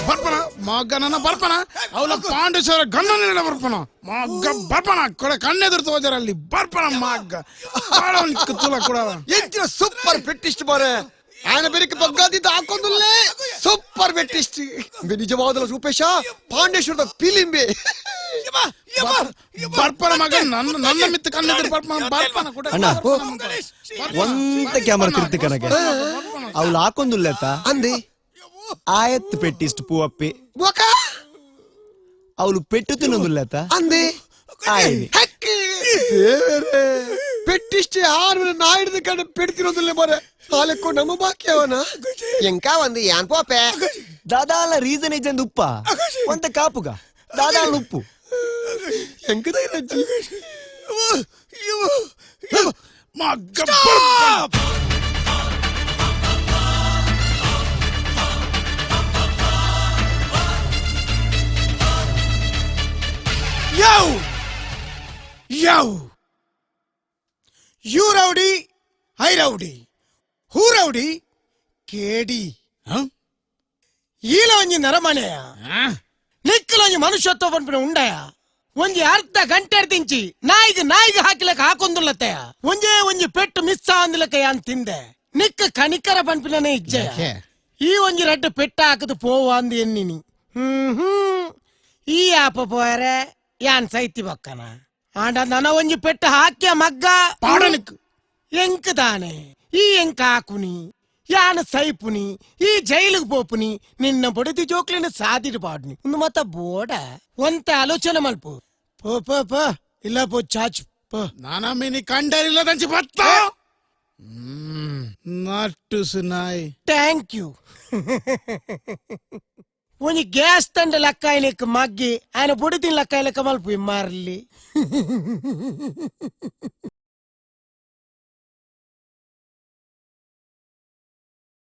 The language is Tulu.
ಬರ್ಪನ ಮಗ್ಗ ನನ್ನ ಬರ್ಪನ ಅವಳ ಪಾಂಡೇಶ್ವರ ಗಂಡನ ಬರ್ಪನ ಮಗ್ಗ ಬರ್ಪನ ಕೊಡ ಕಣ್ಣೆದುರು ತೋಜರಲ್ಲಿ ಬರ್ಪನ ಮಗ್ಗ ತುಲ ಕೂಡ. ಎಂಚಿನ ಸೂಪರ್ ಪೆಟ್ಟಿಸ್ಟ್ ಬಾರೆ ಆಯನ ಬೆರಿಕೆ ಬಗ್ಗಾದಿದ್ದ ಹಾಕೊಂದುಲ್ಲೇ ಸೂಪರ್ ಬೆಟ್ಟಿಸ್ಟ್ ಇಂಬೆ. ನಿಜವಾದಲ ರೂಪೇಶ ಪಾಂಡೇಶ್ವರದ ಪಿಲಿಂಬೆ. ಬರ್ಪನ ಮಗ ನನ್ನ ನನ್ನ ಮಿತ್ತ ಕಣ್ಣೆದುರು ಬರ್ಪನ ಬರ್ಪನ ಕೂಡ. ಅಣ್ಣ, ಒಂತ ಕ್ಯಾಮರಾ ತಿರ್ತು ಕನಗೆ ಅವಳು ಹಾಕೊಂದುಲ್ಲೇತ. ಅಂದೆ. ಆಯತ್ ಪೆಟ್ಟಿಸ್ಟ್ ಪೂವಪ್ಪಿ. ಬೊಕ? ಅವಳು ಪೆಟ್ಟು ತಿನ್ನೊಂದುಲ್ಲೇತ. ಅಂದೆ. ಆಯ್ನಿ. ಹಕ್ಕಿ ದೇವರೇ, ಪೆಟ್ಟಿಷ್ಟೇ ಆರು ನಾ ಹಿಡಿದ ಕಡೆ ಪೆಡ್ತಿರೋದಿಲ್ಲ ಬಾರೆ. ಆಲೆಕ್ಕೋ ನಮ್ಮ ಬಾಕಿ ಅವನ ಎಂಕ ಒಂದು ಯಾನ್ ಪೋಪೆ. ದಾದಾಲ ರೀಸನ್ ಇಜ್ಜಂದ್ ಉಪ್ಪ ಒಂತ ಕಾಪುಗ ದಾದಾಲ ಉಪ್ಪು. ಎಂಕದ ಇರಜ್ಜಿ. ಮಗ್ಗ ಬರ್ಪನ. Yo! Yo! You rowdy, I rowdy, who rowdy? ಕೇಡಿ. ಈಲ ಒಂಜಿ ನರಮನೆಯ ನಿಕ್ಕಲೊಂಜಿ ಮನುಷ್ಯತ್ವ ಪನ್ಪಿನ ಉಂಡಯ? ಒಂಜಿ ಅರ್ಧ ಗಂಟೆ ತಿಂಚಿ ನಾಯಿಗ್ ನಾಯಿಗ್ ಹಾಕಿಲಕ ಹಾಕೊಂದುಲ್ಲತೆಯ. ಒಂಜೇ ಒಂಜಿ ಪೆಟ್ಟು ಮಿಸ್ ಆಂದಿಲಕ ಯಾನ್ ತಿಂದೆ. ನಿಕ್ಕ ಕನಿಕರ ಪನ್ಪಿನನೇ ಇಜ್ಜೆ. ಈ ಒಂಜಿ ರಡ್ಡು ಪೆಟ್ಟ ಹಾಕದು ಪೋವ ಅಂದು ಎನ್ನಿನಿ. ಹ್ಮ್ ಹ್ಮ್ ಈ ಆಪ ಪೋಯರೆ ಯಾನ್ ಸೈತಿ ಬಕ್ಕನ. ಆಂಡ ನನ ಒಂಜಿ ಪೆಟ್ಟು ಹಾಕ್ಯ ಮಗ್ಗ. ಪಾಡನಿಕ್. ಎಂಕ್ ತಾನೆ ಈ ಎಂಕ್ ಹಾಕುನಿ, ಯಾನ್ ಸೈಪುನಿ, ಈ ಜೈಲಿಗೆ ಪೋಪುನಿ, ನಿನ್ನ ಬೊಡದಿ ಜೋಕ್ಲಿನ ಸಾದಿಡ್ ಪಾಡ್ನಿ. ಒಂದು ಮತ್ತ ಬೋಡ ಒಂತ ಆಲೋಚನೆ ಮಲ್ಪು. ಪೋ ಪೋ ಪೋ, ಇಲ್ಲ ಪೋ ಚಾಚ್ ಪೋ. ನಾನಾ ಮಿನಿ ಕಂಡರಿಲ್ಲದಂಚಿ ಬತ್ತ ನಟ್ಟು ಸುನಾಯ್. Thank you. ಒಂಜಿ ಗ್ಯಾಸ್ ತಂಡ ಲಕ್ಕಾಯ್ಲಿಕ್ ಮಗ್ಗಿ ಆಯ್ನ ಬೊಡಿದಿನ ಲಕ್ಕಾಯ್ಲಿಕ್ಕ ಮಲ್ಪು ಮಾರ್ಲಿ.